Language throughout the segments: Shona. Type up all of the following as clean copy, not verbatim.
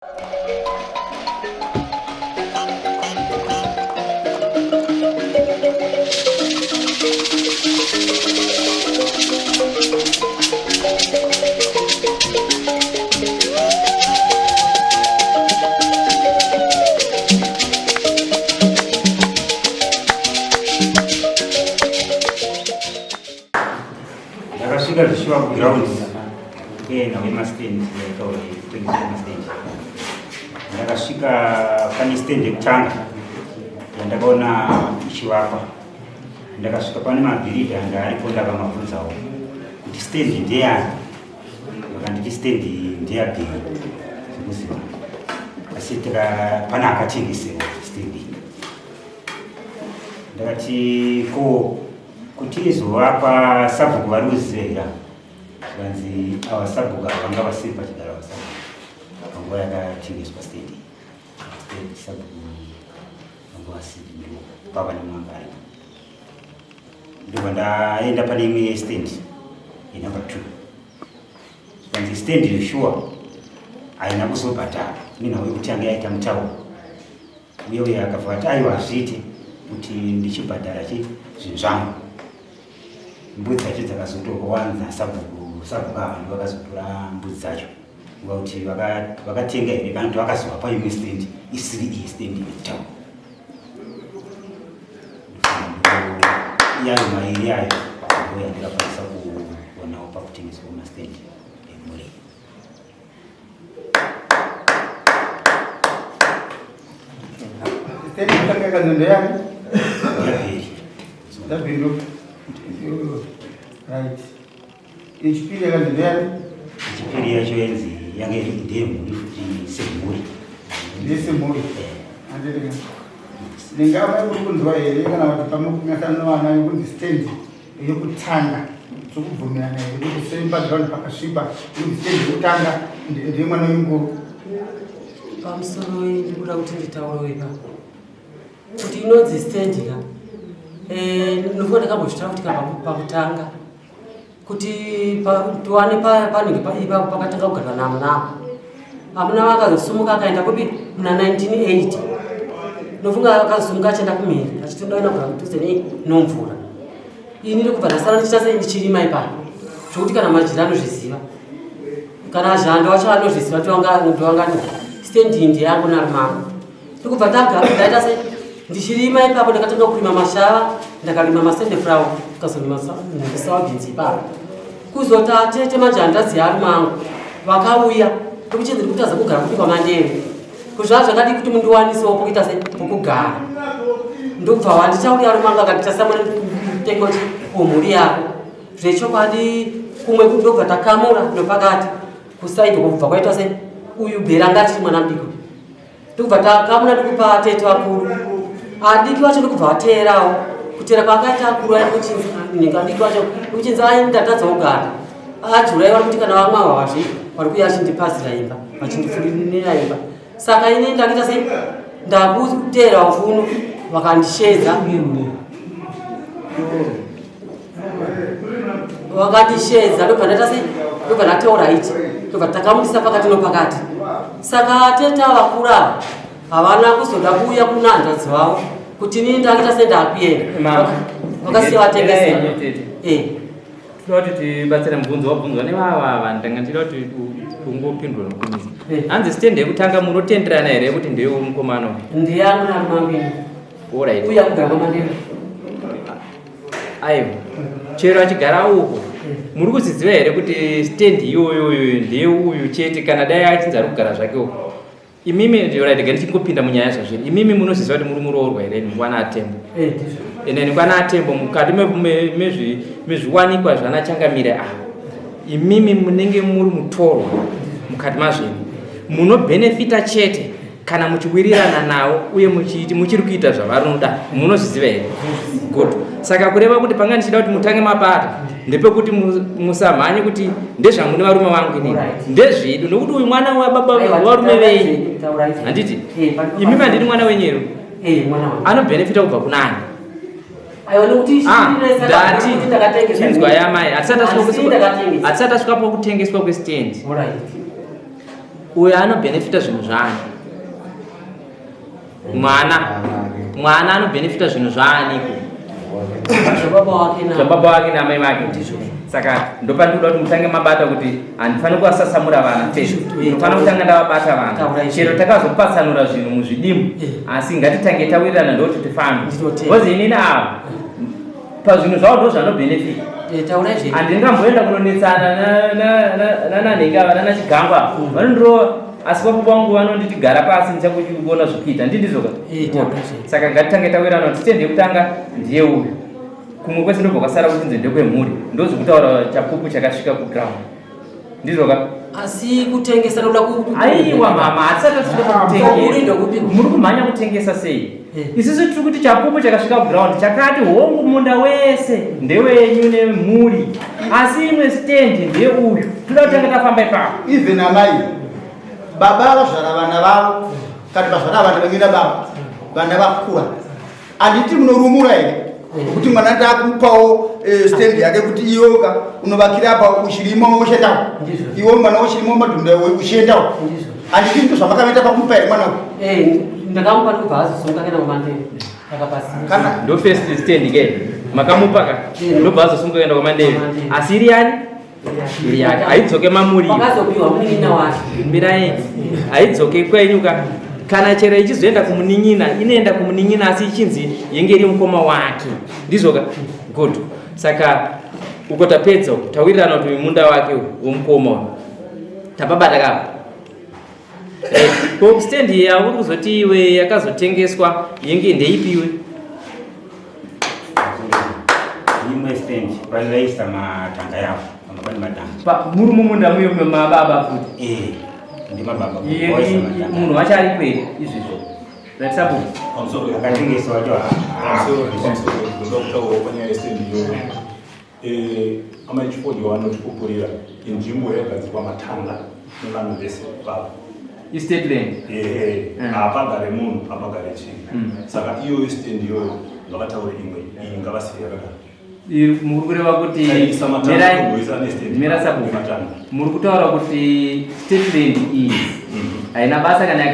Ndakasvika zvichiva kuground kuenda wemastand yaitaura kutengesa mastand. Ndakasvika pane stand yekutanga yandakaona ichivakwa. Ndakasvika pane mabhiridha anga aripo ndakamabvunzawo kuti stand ndeyani, vakanditi stand ndeyabhiri zvekuziva asi pane akatengesewa stand iyi. Ndakati ko kuti izovakwa sabhuku vari kuziva here zvikanzi ava sabhuku ava vanga vasiri pachigaro vasabhuku panguva yakatengeswa stendi stendi sabhuku vanga vasiri ndo pava nemwanga aripo ndobva ndaenda pane imwe stendi yenumber two zvikanzi stendi yoshuwa haina kuzobhadhara nenhau yekuti yange yaita mutauro uye uye akabva ati aiwa hazviite kuti ndichibhadhara chi zvinhu zvangu mbudzi dzacho dzakazotorwa sabhuku sabhuku ava ndo vakazotora mbudzi dzacho kuva kuti vakatenga here kana kuti vakazovapa imwe stand isiri iyi stand yekutaura iyayo mairi ayo ndo yandikakwanisa kuonawo pakutengeswa mastand emhuri Yechipiri yakanzi ndeyani? Yechipiri yacho yainzi yange iri ndeyemhuri futi semhuri. Ndesemhuri. Handirega. Ndingava kuri kunzwa here kana kuti pamwe kunyatsana nevana yekunzi stand yekutanga tokubvumirana here kuti sei paground pakasviba kunzi stand yekutanga ndeyemwana wemukuru. Pamusoro ndikuda kuti nditaure ipapo. Kuti inonzi stand ka. Eh, ndinofunga ndakambozvitaura kuti pakutanga. Kuti tiwane panenge ipapo pakatanga kugarwa namunavo. Amuna akazosumuka akaenda kupi muna 1980. Ndofunga akazosumuka achienda kumhiri achitoda kuenda kugara kudhuze nei nomvura. Ini ndokubva ndasara ndichiita sei ndichirima ipapo. Zvokuti kana majira anozviziva. Kana zhando wacho anozviziva ndowanga stand iyi ndeyangu narumangu. Ndokubva ndagara ndaita sei ndichirima ipapo ndakatanga kurima mashava ndakarima masendefrawo ndikazorima soybeans ipapo kuzoti atete manje hanzvadzi yarume angu vakauya ndokuchinzi ndiri kutadza kugara kupi kwamandeve kuzvaa zvakadii kuti mundiwanisewo pokuita se pokugara ndokubva wandichaurira arume angu akati tasamana mutengo womhuri yako zvechokwadi kumwe ndobva takamura nopakati kusaidi kubva kwaitwa se uyu bhera anga achiri mwana mudiki ndokubva takamuna ndikupa atete vakuru adiki vacho ndokubva vateerawo kuteera kwaakaita akuru ayi kuchinzi adiki vacho kuchinzi ayi ndatadza kugara ajurai vari kuti kana vamwe ava vazvi vari kuuya vachindipazira imba vachindifurira imba saka ini ndakuita sei ndakuteera ufuno vakandishedza vakandishedza ndobva ndaita sei ndobva ndateura iti ndobva takamudisa pakati nopakati saka teta vakura ava havana kuzoda kuuya kuna hanzvadzi vavo kuti inini ndakuita sendakuenda vakasiya vatengesa eh. Tinoda kuti tibatsire mubvunzo wabvunzwa nevava ndanga ndichida kuti ungopindura nokumisa. Eh. Hanzi stand yekutanga munotenderana here kuti ndeyemukomana uyu? Ndiyangu namamini. Alright. Uya kugara kwamandera. Aiwa. Chero achigara uko. Eh. Muri kuziziva here kuti stand iyoyoyo ndeyeuyu chete kana dai achinzi ari kugara zvake uko? Imimi right rega ndichingopinda munyaya zvazviri. Imimi munozviziva kuti muri muroorwa here kwana Atembo? Eh, ndizvo. Ende kwana Atembo mukati mezviwanikwa zvana Changamire ava. Imimi munenge muri mutorwa mukati mazvinhu. Munobhenefita chete kana muchiwirirana navo uye muchiiti muchiri kuita zvavanoda. Munozviziva here? Good. Saka kureva kuti panga ndichida kuti mutange mapata ndepekuti musamhanye kuti ndezvangu nevarume vangu inini ndezvedu nokuti uyu mwana wababa varume venyu handiti eh, imi mandini mwana wenyu here eh, anobhenefita kubva kunani ah, ndati inzwa yamai hatisati tasvika pakutengeswa kwestendi. Uyo anobhenefita zvinhu zvaani? Mwana. Mwana anobhenefita zvinhu zvaaniko? Zvababa wake na Zvababa wake naamai vake. Saka ndopandikuda kuti mutange mabata kuti handifaniri kuvasasamura vana first. Ndinofanira kutanga ndavabata vana. Taura Chero takazopatsanura zvinhu muzvidimu, asi ngatitange tawirirana ndokuti tifambe. Ndinotenda. Because inini ava pazvinhu zvavo ndo zvanobhenefita. Taurai zvenyu. Handingamboenda kunonetsana nananhenge ava nanachigango ava, vanondirova, asi baba vangu vanonditi gara pasi, ndichakuona zvekuita, ndindizoka. Taurai zvenyu. Saka ngatitange tawirirana kuti stand yekutanga ndiye uyu, kumwe kwese ndobva kwasara kuchinzi ndekwemhuri. Ndozvekutaura chapupu chakasvika kuground, ndizvoka? Asi kutengesa noda Aiwa mama, hatisati tasvika Uri kutengesa. ndokupi? Muri kumhanya kutengesa sei? Isusu tiri kuti chapupu chakasvika kuground chakati hongu, munda wese ndewenyu nemhuri, asi imwe stand ndeuyu. Toda kutanga tafamba ipapo. Even amai, baba vazvara vana vavo, kati vazvara vana venyu nababa, vana vakura, handiti munorumura here kuti mwana ndakumupawo stand yake kuti iyoka unovakira apa uchirimo uchiendawo? Ndizvo. Iwe mwana uchirimo madhunda uchiendawo? Ndizvo. Handiti ndo zvamakaita pakumupa here mwana uyu? Ndakamupa, ndikubva azosunga kuenda kumandeve akapasi. Kana Ndo first stand ke makamupa ka, ndobva azosunga kuenda kwamandeve. Kwamandeve. Asi iri yani? Iri yake, haidzoke mamuri. Pakazopiwa munin'ina wake. Mirai, haidzoke kwenyu ka. Kana chero ichizoenda kumunin'ina, inoenda kumunin'ina, asi ichinzi yenge iri mukoma wake, ndizvoka? Good. Saka uko tapedza uko, tawirirana kuti uyu munda wake uyu womukoma uyu, tapabata kapa. Ko stand yauri kuzoti iwe yakazotengeswa yenge ndeipiwe? Imwe stand paivaisa matanga yavo, panga pane matanga. Muri mumunda muyo mababa futi? Ndimababa vaisa matanga. Munhu wacho ari kweri izvizvo ratisabu? Pamusoro. Akatengeswa wacho. Pamusoro, ndoda kutaurawo panyaya yestendi iyoyo. Amai Chifodyo vanotipupurira, inzvimbo yagadzirwa matanga nevanhu vese ipapo. Estate land. Ehe. Hapagare munhu, hapagare chii. Saka iyoyo stand iyoyo ngavataure imwe, iyi ngavasiye yakadaro. Muri kureva kuti Taisa matanga, mirai kugoisa nestand. Mira sabu. Matanga. Muri kutaura kuti state land iyi haina basa kana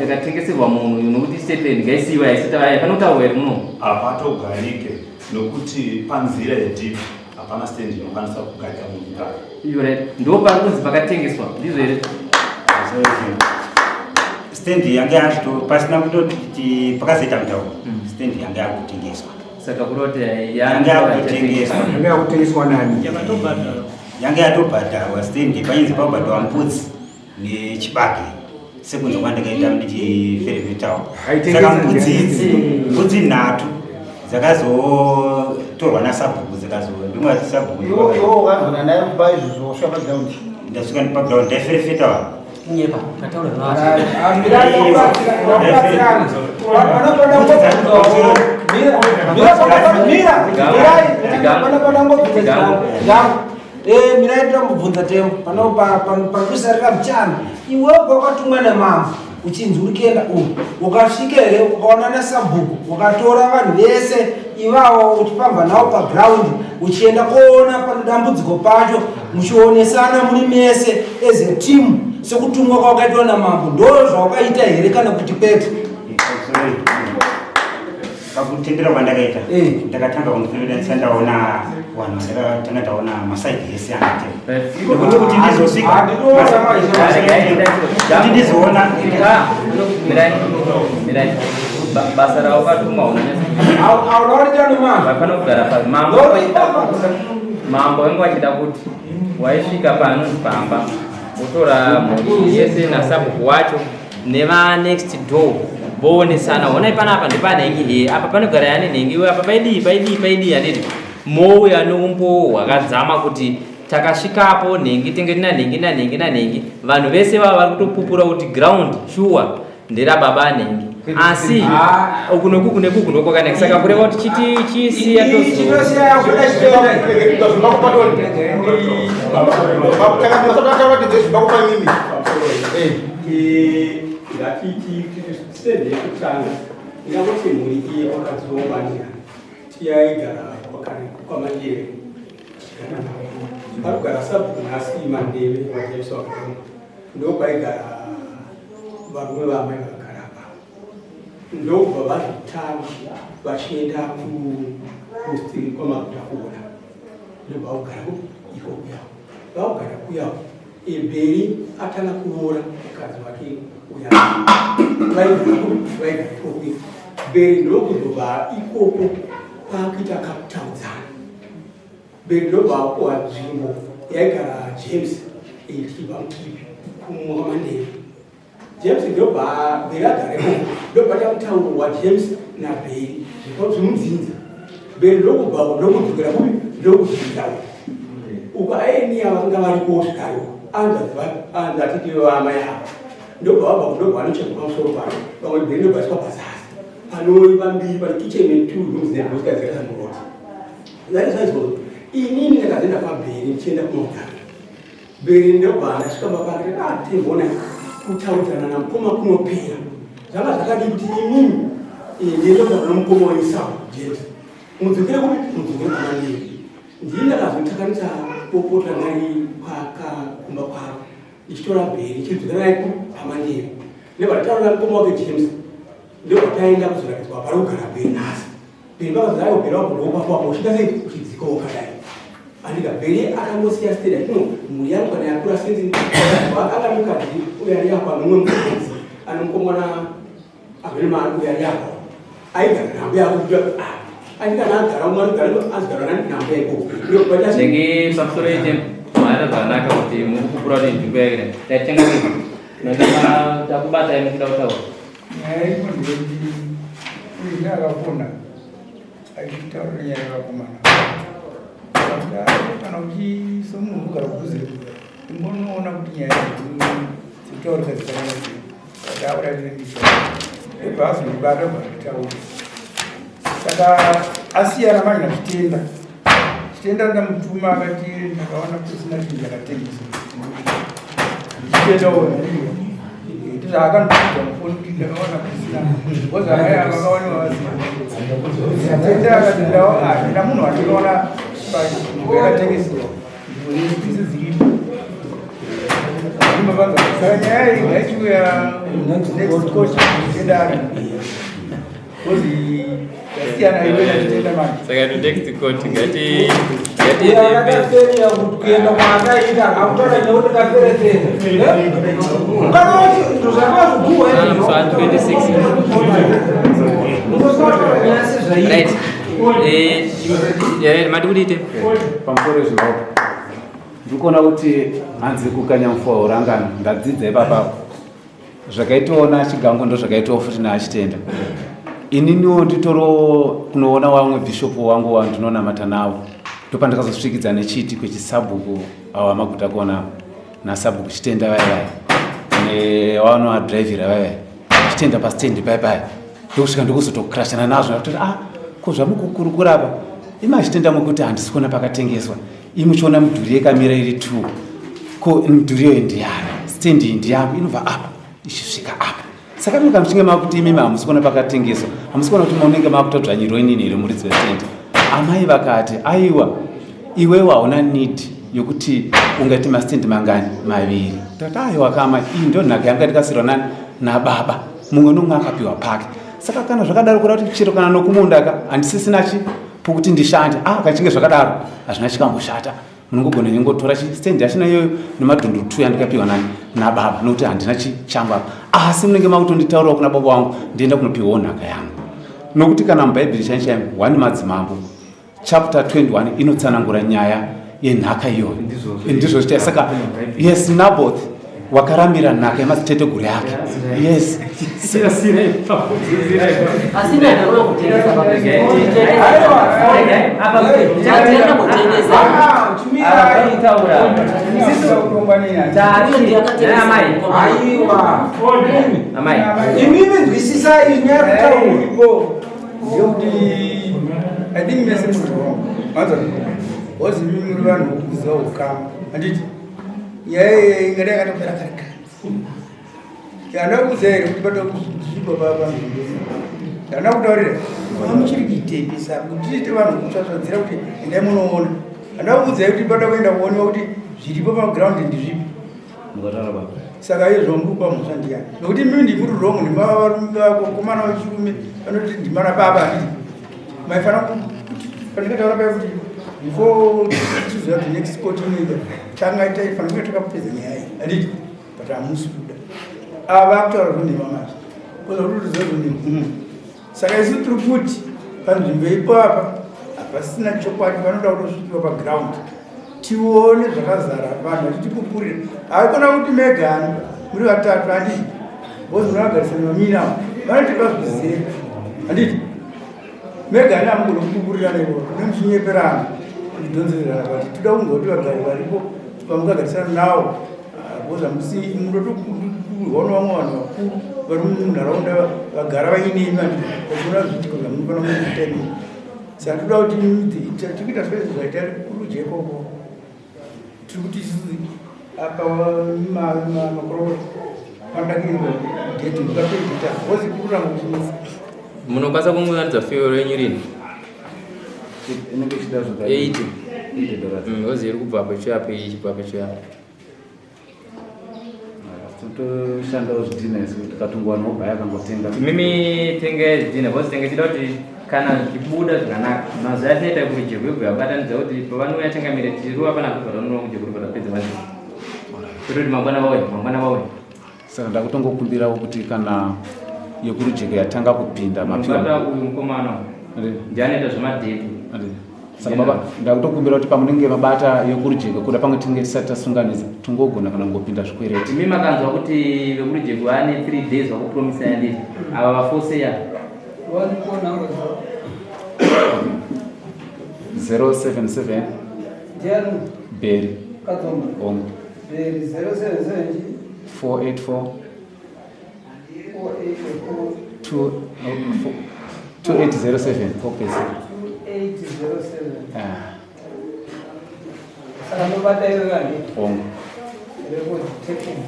yakatengeserwa munhu, nokuti state land ngaisiyiwe, haisati panotaurwa here muno? Hapatogarike nokuti panzira yedip hapana stand inokwanisa kugarika munhu ipapo. Iyo, right, ndo pari kunzi pakatengeswa, ndizvo here? Stand yange yato pasina kutoti pakazoita mutauro, stand yange yakutengeswa. Saka kuroti Yange yakutengeswa. Yange yakutengeswa nani? Yange yatobhadharwa stand, painzi pabhadharwa mbudzi nechibage, sekunzwa kwandakaita ndichiferefetawo. Haitengesi. Saka mbudzi idzi, mbudzi nhatu dzakazotorwa nasabhuku, dzikazo ndimwe sabhuku. Iwo wakanzwana naye kupa izvozvo, wasvika paground? Ndasvika paground, ndaiferefetawo. Nyepa, ndataura zvacho. Mira, mirai, ndambobvunza Tembo panokusarira muchana. Iwewe wakatumwa namambo uchinzi uri kuenda umu, ukasvika here ukaona nasabhuku, ukatora vanhu vese ivavo uchifamba navo paground, uchienda koona pano dambudziko pacho, muchionesana muri mese as a team, sekutumwa kwawakaitwa namambo? Ndo zvawakaita here kana kuti kwete? Pakutendera kwandakaita, ndakatanga kundiferefeta ndisati ndaona vanhu, ndakatanga ndaona masaidi ese anatema, nekuti kuti ndizosvika, kuti ndizoona. Mirai, mirai. Basa ravo katumwa Auna vafana kugara pa mambo. Mambo vange vachida kuti waisvika panonzi pamba, wotora mhuri yese nasabhuku wacho neva next door, voonesana, honai panapa ndepanhengi, he apa panogara yani nhengi, iwe apa paidii, paidii, paidii, handiti? Mouya neumbowo hwakadzama kuti takasvikapo nhengi, tenge tina nhengi nanhengi nanhengi, vanhu vese vava vari kutopupura kuti ground shuwa nderababa nhengi, asi uku nekuku nekuku ndokwakanaka. Saka kureva kuti chiti chisiya tozo Chitosiya yakuda chitoenda. Zvakupa mimi. Ngatiti stand yekutanga, ndingangoti mhuri iyi kwakadziombanira tiyaigara kwaMandeve, parikugara sabhuku nhasi Mandeve vaJames Wakaoma. Ndopaigara varume vaamai vakagara apa, ndokubva vazotama vachienda kwamaguta kuona, ndobva vakugara ikokuya. Vakugara kuya, Ebheri atanga kuroora mukadzi wake uya, vaigara ikokuya. Bheri ndokuzobva ikoko kwakuita kakutaudzana. Bheri ndobva apuwa nzvimbo yaigara James tichibva mukipi kumwamandevi. James ndobva Bheri agara ikoko, ndobva tamutauro waJames naBheri zvemudzinza. Bheri ndokubva ndokudzokera kupi, ndokudzinza uko aeniya vanga variko zvekare anzi atiti vamai ava ndobva vabva ndobva vanochekwa pamusoro pano vamwe. Bheri ndobva iswa pazasi panoiva mbiri pane kitchen netwo rooms nebosika dzakaisa muroti. Zvaizvozvo inini ndakazoenda kwaBheri ndichienda kumautano. Bheri ndobva ndasvika mapake, atemboona kutaudzana namukoma kunopera. Zvanga zvakadii kuti inini ndiende kutaura namukoma weisau James, mudzokere kupi? Mudzokere kumandiri. Ndini ndakazotakanisa popota nari kumba kwavo ndichitora Bheri ndichidzokera naye pamandiri, ndobva ndataura namukoma wake James, ndobva taenda kuzoratidzwa pari kugara Bheri nhasi. Bheri vakazodai, Bheri wakuropa uchiita sei, uchidzika wakadai. Andika Bheri akangosiya steda ino mhuri yangu kana yakura senzi akanga mukadzi uyo ari apa nomwe mukadzi anomukomana amene mari uyo ari apa aigara nhambo yako kuti andika naagara umwe anogara azigara nhambo yaikoko. Ndenge pamusoro ite maita zvakanaka kuti muri kukura kuti nzvimbo yake taitenga takubatai mukuda kutaura. Nyaya iripo ndeyekuti uyu akafona achitaura nenyaya yevakomana. Kana uchisomunhu unogara kudhuze, imbonoona kuti nyaya dzekutaurika dzikamira sei. Ataura ndinendisha ndobva azondibata bva saka asiyana manje naChitenda. Chitenda ndamutuma akati ndakaona kusina chinhu chakatengeswa. Chitendawo ndizvaakandibvunza mufoni kuti ndakaona kusina because amai vakaoniwa vasina. Chitenda akati handina munhu wandinoona panzvimbo yakatengesewa, nzvimbo dzese dziripo. Saka nyaya iyi ngaichiuya next court, Chitenda ari because yasiyana iwe naChitenda manje. Saka to next court ngati Akaferiya kuenda kwaakaita akutaura nekuti kaferefere kana kuti zvakazviguwa. Psalm 26, right? Mati kudiite. Pamusoro wezviropa, ndiri kuona kuti hanzi kukanya mufuwa urangano. Ndadzidza ipapapo zvakaitawo naChigango, ndo zvakaitawo futi naChitenda. Ininiwo nditoro kunoona wamwe bhishopu wangu wandinonamata navo, ndopandakazosvikidza nechiitiko chisabhuku awa maguta kuona nasabhuku Chitenda vai vai nevanoadhiraivhira vai vai Chitenda pastendi pai pai, ndokusvika ndokuzotokrashana nazvo ndakutoti, ah, ko zvamukukurukura apa imachitenda mukuti handisi kuona pakatengeswa, imuchiona midhuri yekamira iri two, ko midhuri iyoyo ndiyani? Stendi iyi ndiyangu, inobva apa ichisvika apa. Saka muka muchinge makuti imimi hamusi kuona pakatengeswa, hamusi kuona kuti munenge makutodzvanyirwa inini here muridzi westendi? Amai vakati, aiwa, iwewe hauna need yokuti ungati mastendi mangani? Maviri. Ndakati, aiwa kama, iyi ndo nhaka yanga ndikasirwa nani? Nababa. Mumwe nomumwe akapiwa pake. Saka kana zvakadaro, kuda kuti chero kana nokumunda ka handisisina chi pokuti ndishande. Ah, kachinge zvakadaro hazvina chikamboshata, munongogona nyongotora chistendi yachina iyoyo nemadhundu tu yandikapiwa nani? Nababa, nokuti handina chichangu apa, asi munenge makutonditaurawo kuna baba wangu, ndienda kunopiwawo nhaka yangu. Nokuti kana mubhaibheri chai chaimo 1 Madzimambo chapter 21 inotsanangura nyaya yenhaka iyoyo. Ndizvo zvicha. Saka yes, Naboth wakaramira nhaka yemadziteteguru yake, yes. Asi ndakaona kutengesa kutengesa. Aiwa, imimi nzwisisai nyaya kutaura. Ndekuti I think mese muri wrong, manzwa? Because imi muri vanhu vokuziva ukama, handiti? Nyaya iyi ingadai yakatopera kare kare. Handina kuudza here kuti bata kuzviba panzvimbo? Handina kutaurira muchiri kuitepesa kuti tiite vanhu kutsvatsvadzira kuti endai munoona? Handina kuudzai kuti bada kuenda kuonewa kuti zviripo paground ndizvipi? Mukataura baba. Saka iye zvamukupa mhosva ndiyani? Nokuti imimi ndimuri wrong, ndimavakomana vechirume vanoti ndimana baba handiti maifanira kuti pandikataura paya kuti before tichiziva kuti next court inoita tanga taifanira kunge takapedza nyaya iyi handiti, but hamusi kuda. Ava akutaura zvenhema manje, koza kuti tiziva zvenhema. Saka isu tiri kuti panzvimbo ipapa hapasina chokwadi, panoda kutosvikiwa paground tione zvakazara, vanhu vachitipupurira. Haikona kuti megani muri vatatu handiti, because munavagarisana vamiri avo vanotipa zvizere handiti. Megani hamugona kupupurirana ivo nemuchinyeperana kuchidhonzererana, but toda kunzwa kuti vagari varipo vamungagarisana nawo, because hamusi munotokurwa nevamwe vanhu vakuru vari munharaunda vagara vainemi handiti, vachiona zviitiko zvamunofanira mukuita imimi. Saka toda kuti tikuita zvese zvaita kurudyi ikoko, tiri kuti isusu apa makorokota panoda kuendwa gedhi mukapedhita because kururama kuchinetsa. Munokwanisa kungoratidza feo renyu rini? Inenge ichida zvoka 80. $80. Because iri kubva apo ichiuya apo, ichibva apo ichiuya apo. Totoshandawo zvidhina isu, tikatongowana ubhaya akangotenga. Imimi tengai zvidhina because tenge tichida kuti kana zvichibuda zvakanaka. Mazuva atinoita kurujegwegwe abatanidza kuti pavanouya changamire tichiruva panapa pavanouya kujegwegwe patapedza vanhu. Kwete kuti mangwana vauye, mangwana vauye. Saka ndakutongokumbirawo kuti kana yekurujeko yatanga kupinda mapiwa. Mubata uyu mukomana uyu ndiye anoita zvemadheti. Saka baba, ndakutokumbira kuti pamunenge mabata yekurujeko, kuda pamwe tinenge tisati tasunganidza, tongogona kana kungopinda zvikwereti. Imi makanzwa kuti vekurujeko vane 3 days vakupromisa yandii ava vafoseya. 077 Berry Ongo 484 2 2807 okupedzisira. Ah, Saka ndobata iwe kani? Ongo. Record taken.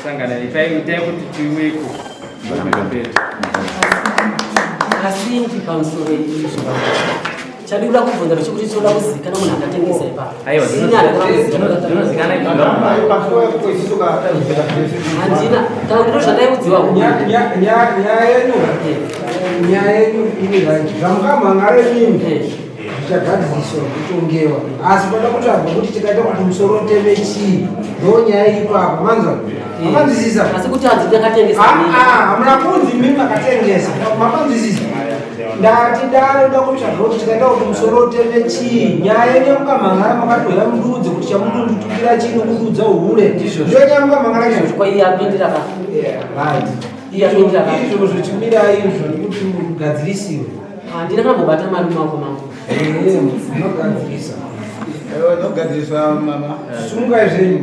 Sangana itai itai kuti tiweko. Asi ndi pamusoro izvo chandikuda kubvunza ndechekuti tinoda kuzikana munhu akatengesa ipapo. Aiwa, zvinozikana. Handina kana ndiro zvandaiudziwa. Nyaya yenyu iri right, zvamukamhangara imimi zvichagadziriswa kutongewa, asi pada kutsvagwa kuti tikaita kuti musoro uteme chii, ndo nyaya iri ipapo. Manzwa? Makanzwisisa? Asi kuti hanzi ndakatengesa. Hamuna kunzi mimi makatengesa. Makanzwisisa? Ndati dare uda kutsvaga kuti tikaita kuti musoro uteme chii, nyaya yenyu yamukamhangara makatoya mududze kuti chamudundutukira chii nokududza uhure, ndiyo nyaya yamukamhangara. Kwa iye apindira pa. Right. Iye apindira pa. Izvozvo chimirai izvo nekuti mugadzirisiwe. Handina kana kumbobata mari mumaoko mangu. Munogadzirisa. Nogadzirisa mama. Sungai zvenyu.